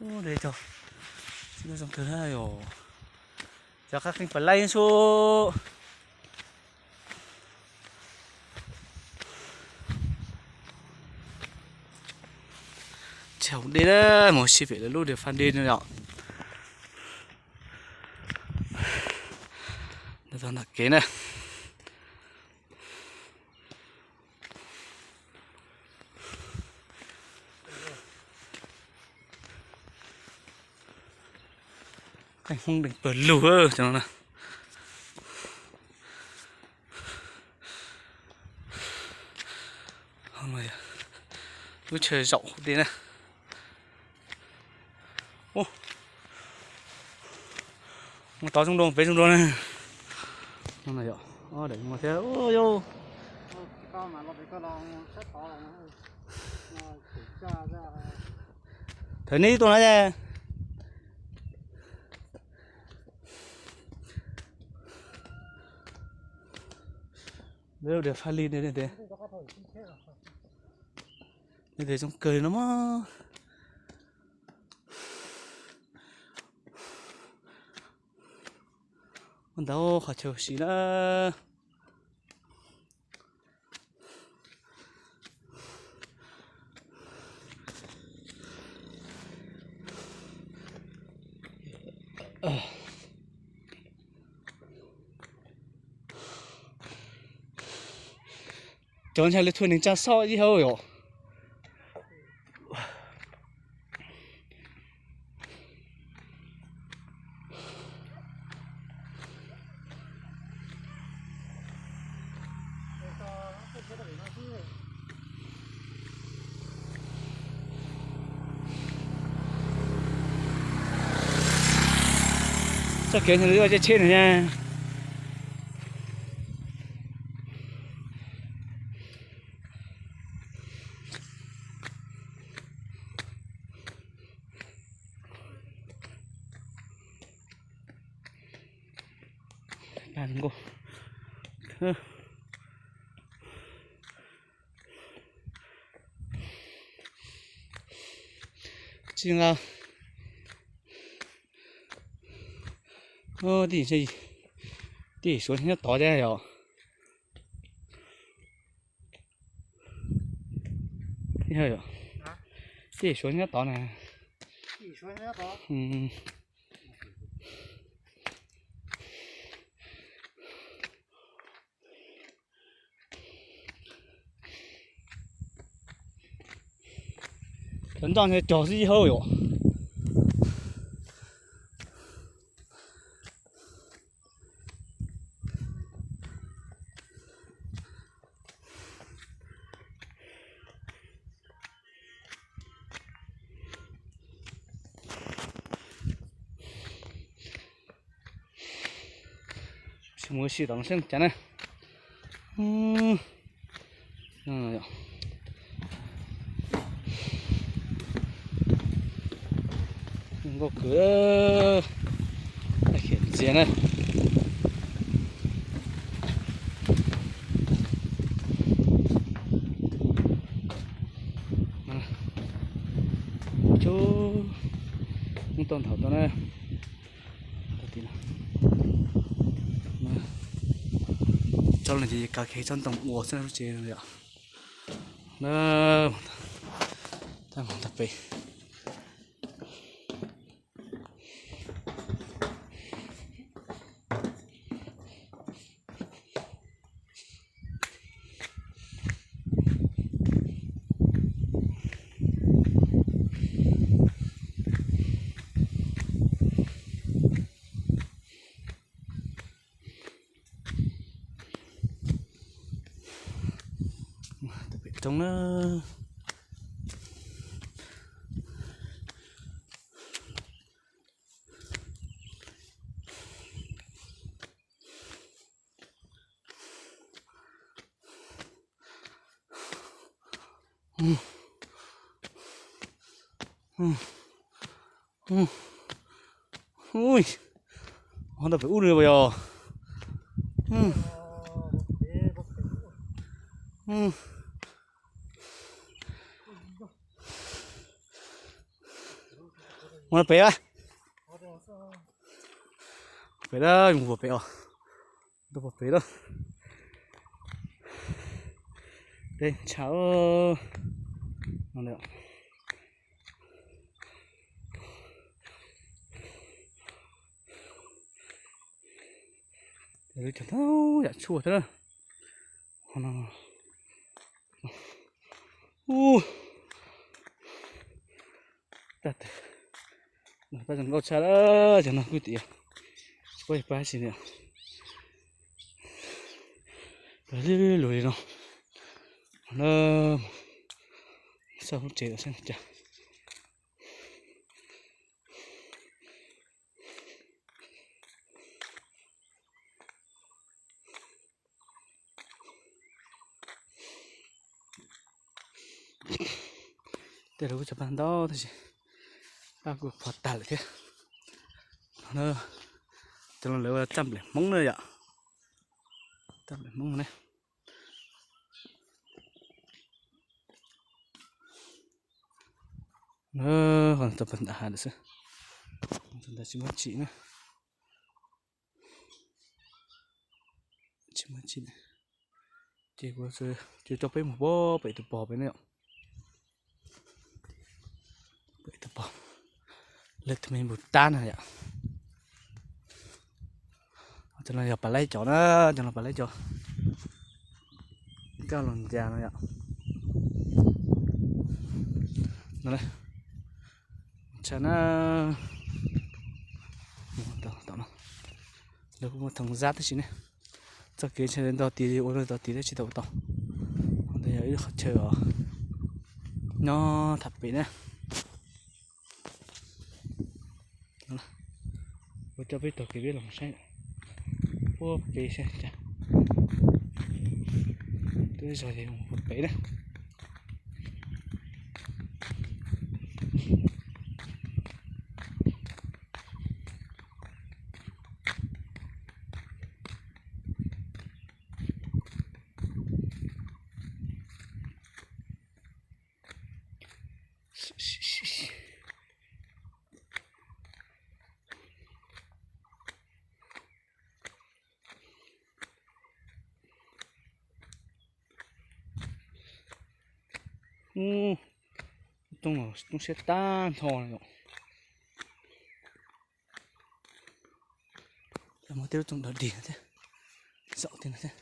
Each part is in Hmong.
De cog, zoo kawg na yom. Cov qab qeej pam laib xwb. Tsis haum dej na, mus sib pem lawv lub diav faj dej no yom. Tog nram kev na. Qeej Hmoob deev pawg lug cov no na. Lub chaw zaum hauv dej na. Mus tod zoo dua pem zoo dua na. Daim thiab yog. Thawv neb tuaj na. Lawv diav faj li ne, nej tes zoo kawg li no mas. Ua ntawd qhov chaw ua si na. Cov ntshai li thuaj neeg tsa soj ib hauj yom. Txoj kev ntawd ua tsheb ntawd na. Tsis nqa. Tij, tij suav nyob tod thiab yom. Tij suav nyob tod na. Cov ntoj cog xwb ib hauj yom. Mus ua si tom no seb cas na. Nkauj kawg, khiav ntxiag na. Cub, ub tau nthaum tau na. Tsob no ces kav kiag tsob ntoo ua xwb lub tsev no yom. Na, tab mus tag pem. Pem roob na. Ui, ho ntawm pem ub li puas yog? Mus pem a. Pem a, mus pem os. Tuaj pem a. Dej ntshav. Lub cov no yam tshuaj thiab na. Ub, tag twg no pab zoo nkauj tshaj lawm, cov no kuj tias tsis paub yog pab tsi li. Pab lub lus li no na, xauj lub tsev lawm saib cas. Tej lawv kuj tsis pab ntau tab sis pab kuj pov tag lawm thiab. Cov no lawv ua txaj nplaim Hmoob na yom. Txaj nplaim Hmoob ne. Qhov no tau pag ntam hav lawm xwb, ntawd tsis muaj tsim na. Tsis muaj tsim, ces kuv ces coj peb mus pem tus pog pem na yom. Pem tus pog, lawv tus me npus tab no yom. Cov no yog pas laib cov na, cov no pas laib cov. Koj los ncas no yom. Tshaj na, tom no lawv kuj muaj thooj zab tab sis ne, txoj kev ntshe ntog tid ua ntog tid thiab tsis tau ua tau. Ntawd yog ib lub qhov chaw os, nyob tham pem na. Ua coj peb tog kev peb los saib puag pem saib cas. Twb zog ces mus puag pem na. Ub, lub rooj no rooj siab tag nrho no yom. Muaj tej lub rooj dog dig no thiab, zaum tej no thiab.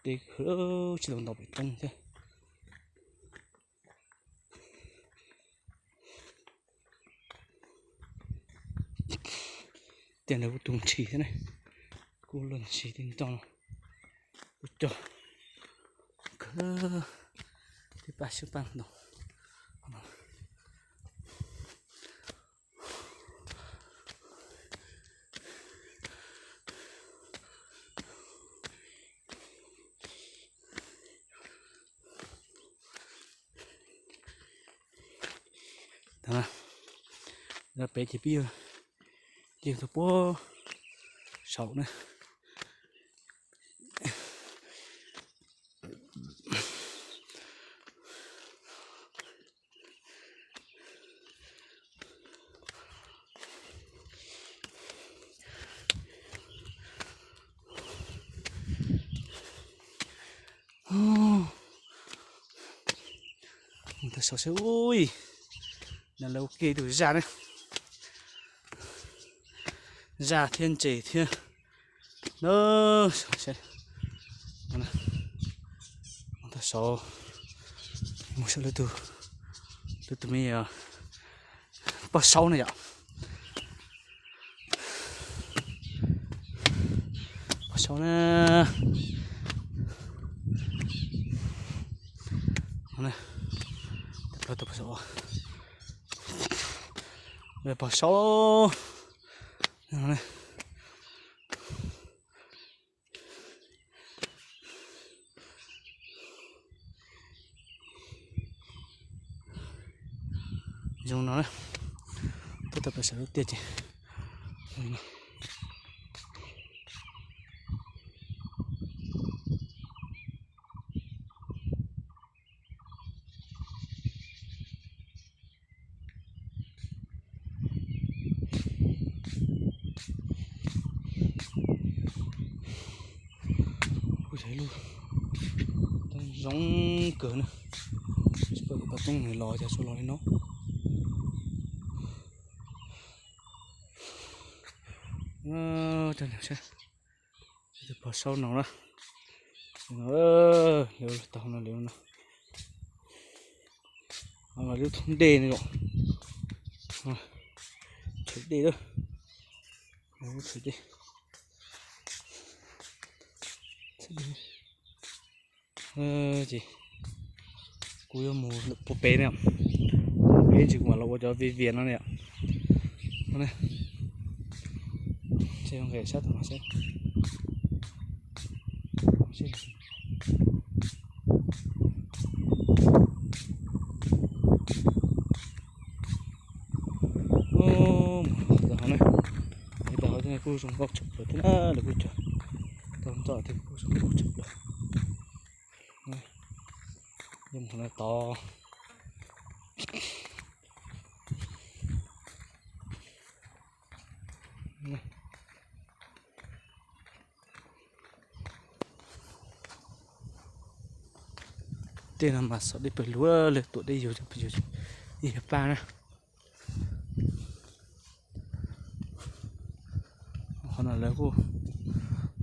Tej khwv tsis tau nto pem roob thiab. Tej ntawd kuj tu ntshis thiab ne, kuj luaj ntshis tej ntoo no. Kuj cog khwv tej paj xyoob paj ntoo. Peb ces pib yog tau puag saum na. Mus tau saud seb, ui, no lawv ua ke tus zaj ne, zaj thiab ntses thiab. Mus tau saud, mus saum lawv tus, lawv tus me poj saub na yom. Poj saub na, Pog saub. Zoo no, tuaj tau pem sawv lub tiaj ces kuj yog ib lub zoo kawg na. Tsis pom tus poj toob los cas tsuas los li no. Tus pog saub no na, lawv tau no li no. Lub thoob dej no yom, tshwm dej lawm, tshwm dej. Ces kuv yuav mus lwm pua pem ne, peb ntsis kuv mam los ua cov viv vias no ne. Ces nqes sab tom no seb. Mus qhov ntawd ne, qhov ntawd kuj zoo nkauj tshaj plaws thiab na, lawv kuj cog tau ntxov thiab kuj zoo nkauj tshaj plaws. Yeej mus qhov no tod. Tej no mas xov dej pawg lug, lawv tuam dej yug, yug ib yawg paj na. Qhov no lawv kuj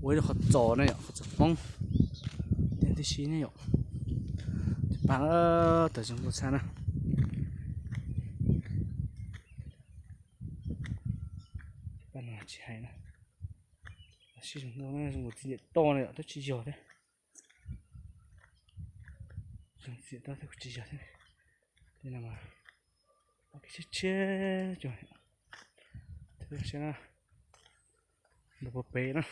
ua ib qho txos na yom, qhov txos poob, tiam tib si ne yom. Paj tawm zoo nkauj tshaj na. Paj no tsis hais na, sib zoo nkauj na, zoo nkaus txiv ntiam toj na yom, twb tsis yog thiab. Zoo txiv ntiam toj thiab kuj tsis yog thiab. Tej no mas paj kev tshiab tshiab cov, thiab saib na, nrog pog pem na.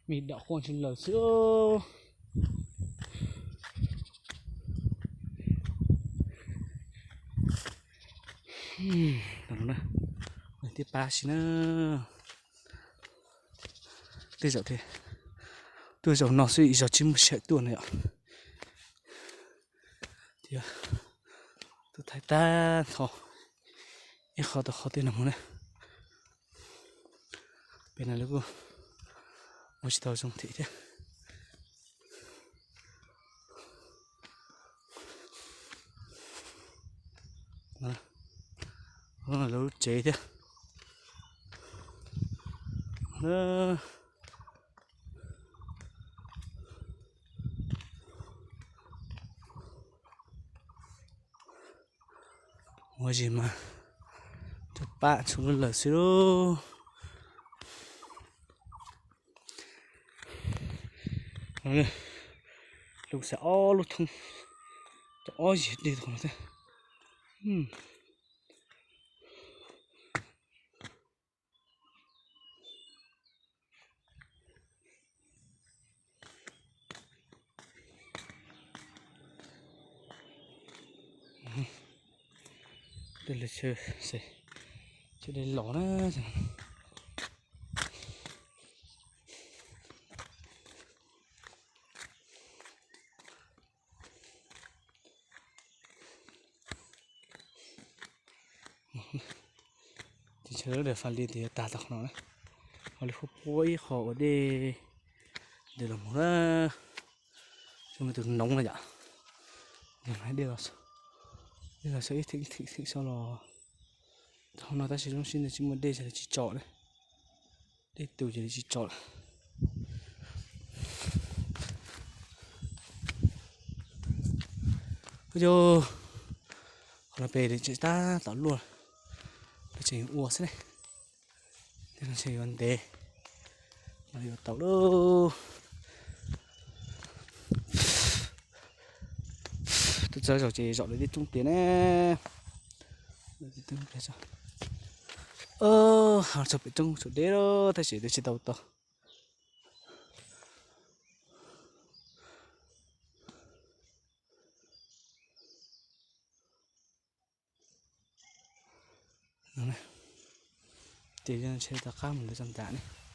Me dam quaj ntshis lawm xwb. Tib pab si na. Tej zaum tias tuaj zaum no xwb, ib zaug tsis muaj sij hawm tuaj na yom. Tias tuaj thaij tag nrho ib qho tau qhov twg no mus na. Pem no lawv kuj ua tsis tau zoo thiab. Lub tsev thiab. Ua zis mas cov paj txhua lub lawm xwb lauj. Lub xav ob lub thoob, cov ob yig dej tau no thiab. Dej los, chaw dej los na. Ces chaw lub dam fas li tias yuav tag tau qhov no na. Ho li huab puab ib qho ua dej, dej los mus na. Zoo li tus noov no yom. Dej los, dej los sau ib thim thim thim sau los tau no tab sis zoo siab ntawd tsis muaj dej ces lawv tsis tsom na. Dej tus ces lawv tsis tsom lawm. Ub, qhov no pem tseem tab tom luaj, peb tseem ua xwb ne. Tej no ntshe yuav ntev, no yuav tau lauj. Txog zaum ces zaum lawv tej roob tiag ne. Txog pem roob saum deb tab sis twb tsis tau tau. Ces ntshe rov qab mus ntawd txog nrad ne.